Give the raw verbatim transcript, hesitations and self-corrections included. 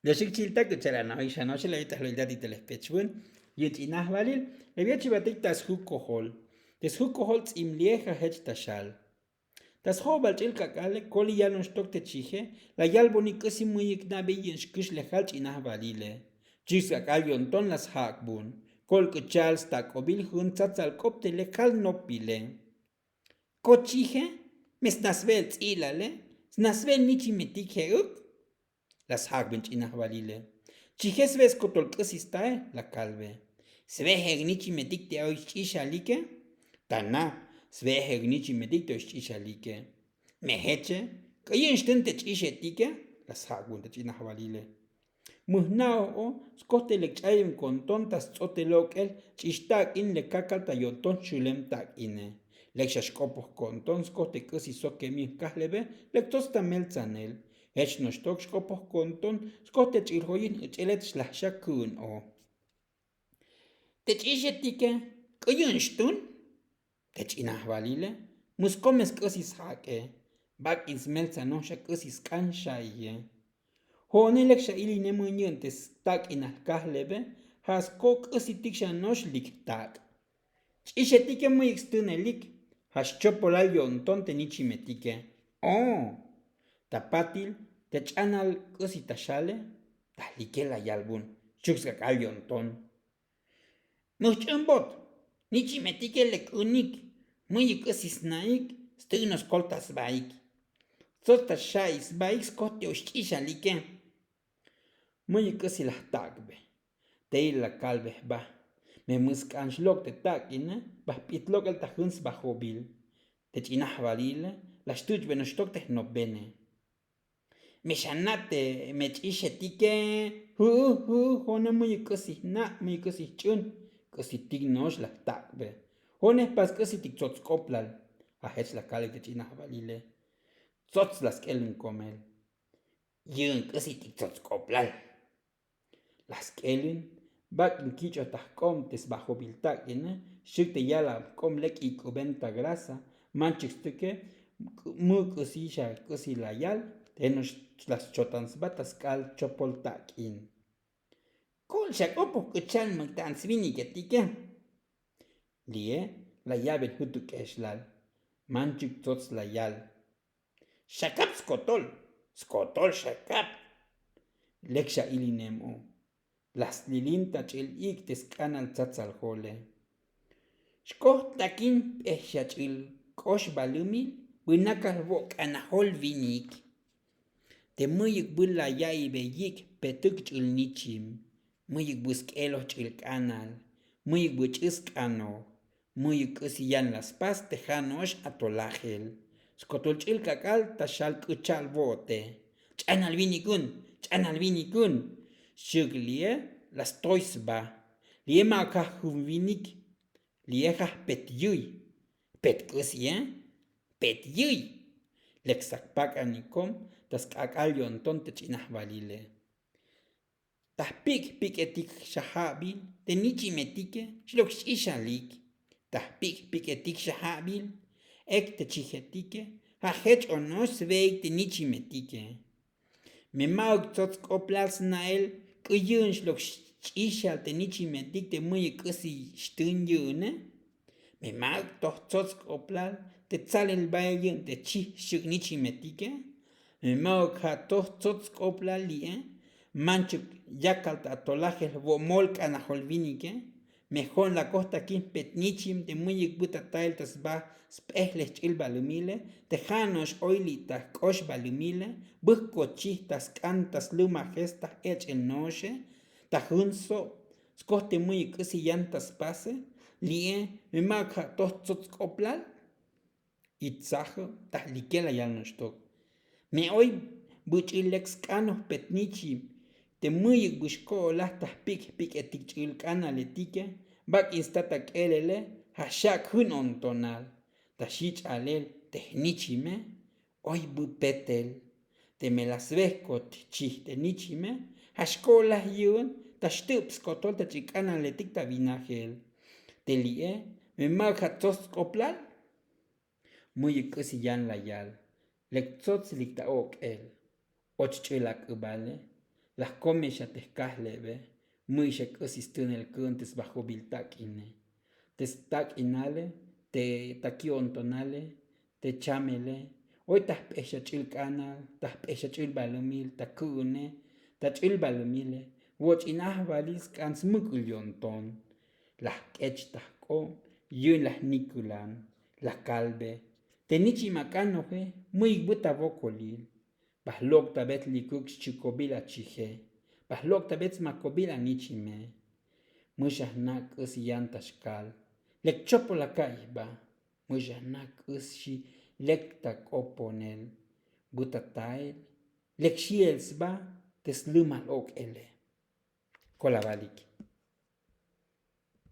Lexik chiltak uchal ano'ik xano'oxel la yut ta jlo'iltatik ta lejpechvun. Yut ch'inajvalil. Evi'echivatik ta sjuk kojol. Te sjuk kojol ts'imliej ajech ta xal. Ta sjo'obal ch'il k'ak'ale kol iyal noxtok te chije. La yalvonik k'usi mu'yuk nabe yi'un xkuxlejal ch'inajvalile. Chik sk'ak'al yo'nton la sjak'vun. Kol k'uchal stak'ovil jun tsatsal k'op te lekal nopile. Ko chije? Me sna sve'el ts'ilale? Sna sve'el nichimetik je'uk? La sjak bin ch'inajvalile. Chije sve skotol k'usi stae. La kalve. Sve'ejek nichimetik te oy sch'ixalike? Tana. Sve'ejek nichimetik te oy sch'ixalike. Me jeche? K'uyu'un xtun te ch'ixetike? La sjak bin ta ch'inajvalile. Mu jna'oj o skoj te lek ch'ayem ko'nton ta sts'otel lok'el ch'ix tak'in lek kakal ta yo'nton xulem tak'ine. Lek xa xk'opoj ko'nton skoj te k'usi sokemil jkajleve lek tsots ta meltsanel. Jech noxtok xk'opoj ko'nton skoj te ch'il joyin uch'elet xlaj xa ku'un o. Te ch'ixetike k'uyu'un xtun? Te ch'inajvalile. Mu skome sk'usi sjak'e. Bak'in smeltsanoj xa k'usi sk'an xa'iye. Jo'one lek xa iline mu'un yu'un te stak'inal kajleve. Ja' skok' k'usitik xa no'ox lik jtak'. Ch'ixetike mu'yuk stunelik. Ja' xchopolal yo'nton te nichimetike. O. Ta patil te ch'anal k'usi ta xale. Ta jlike la yalvun. Xchuk sk'ak'al yo'nton. Mu jch'umbot. Nichimetike lek unik. Mu'yuk k'usi sna'ik. Stu'unoj skolta sbaik. Tsots ta xa'i sbaik skoj te oy sch'ixalike. Mu'yuk k'usi la jtak'be. Tey la kalbe jba. Me mu sk'an xlok' te tak'ine. Ba jp'it lok'el ta jun sbajovil. Te ch'inajvalile la xtuch'be noxtok te jnopbene. Me xana' te me ch'ixetike. Ju'u ju'u. Jo'one mu'yuk k'usi jna', mu'yuk k'usi jch'un. K'usitik no'ox la jtak'be. Jo'one jpas k'usitik tsots k'oplal. Ja' jech la kalbe te ch'inajvalile. Tsots la sk'elun komel. Yu'un k'usitik tsots k'oplal. La sk'elun. Bak'in kich'oj ta jk'ob te sbajovil tak'ine. Xchuk te yalab jk'ob lek ik'uben ta grasa. Manchuk stuke. Mu k'usi xa k'usi la yal. Te no'ox la schotan sba ta sk'al chopol tak'in. Kol xa k'opoj k'uchal muk ta ants viniketike. Li'e la yaben jun tu k'exlal. Manchuk tsots la yal. Xakap skotol. Skotol xakap. Lek xa ilinem o. La slilin ta ch'il ik' te sk'anal tsatsal jole. Xkoj takin p'ej xa ch'il k'ox balumil. Vunakal vo' k'anajol vinik. Te mu'yuk bu la ya'ibe yik' petuk ch'il nichim. Mu'yuk bu sk'eloj ch'il k'anal. Mu'yuk bu ch'u sk'anoj. Mu'yuk k'usi yan la spas te ja' no'ox atolajel. Skotol ch'il k'ak'al ta xal k'u cha'al vo'ote. Ch'anal vinikun. Ch'anal vinikun. Xchuk li'e la stoy sba. Li'e ma'uk ja' jun vinik. Li'e ja' jpet yuy. Jpet k'usie? Jpet yuy. Lek sak pak'anikob ta sk'ak'al yo'nton te ch'inajvalile. Ta jpik' jpik'etik xaja'bil te nichimetike xlok xch'ixalik. Ta jpik' jpik'etik xaja'bil ek te chijetike. Ja' jech ono'ox sve'ik te nichimetike. Me ma'uk tsots k'oplal sna'el k'u yu'un xlok xch'ixal te nichimetik te mu'yuk k'usi xtun yu'une. Me ma'uk toj tsots k'oplal te tsalel bael yu'un te chij xchuk nichimetike. Me ma'uk ja' toj tsots k'oplal li'e. Manchuk yakal ta atolajel vo' mol k'anajol vinike. Me jo'on la koj takin jpet nichim te mu'yuk bu ta tael ta sba sp'ejlej ch'il balumile. Te ja' no'ox oy li' ta jk'ox balumile. Bu jkochij ta sk'an ta slumajes ta j'ech'el no'oxe. Ta jun so' skoj te mu'yuk k'usi yan ta spase. Li'e me ma'uk ja' toj tsots k'oplal. Itsajo ta jlike la yal noxtok. Me oy buch'il lek sk'anoj jpet nichim te mu'yuk bu xko'olaj ta jpik' jpik'etik ch'il k'analetike. Bak'in sta ta k'elele. Ja' xak' jun o'ntonal ta xich'alel te jnichime. Oy bu petel. Teme la svejkot chij te nichime ja' xko'olaj yu'un ta xtub skotol ta ch'il k'analetik ta vinajel. Te li'e me ma'uk ja' tsots k'oplal. Mu'yuk k'usi yan la yal. Lek tsotslik ta ok'el. Och ch'ul ak'ubale. Laj komexa te jkajlebe. Mu'ix ek'usi stünel ku'un te sbajubil tak'ine, te stak'inale, te ta ki'ontonale, te chamele. Oy ta jp'exa ch'il k'anal, ta jp'exa ch'il balumil ta ku'une, ta ch'il balumile. Woch'in ajvalil sk'an smuk'ul yo'nton. Laj k'ech ta jk'o' yu'un laj nikulan, laj kalbe. Te nichim ak'anoje, mu'yuk bu ta vokolil. Bajlok' ta bet likuk xchukobil achije. Bajlok' ta bet smakobil anichime. Muxa jna' k'us yan ta xkal. Lek chopol aka'i jba. Muxa jna' k'us xi lek ta k'oponel. Bu ta tael lek xi'el sba te slumal ok'ele. Kolavalik.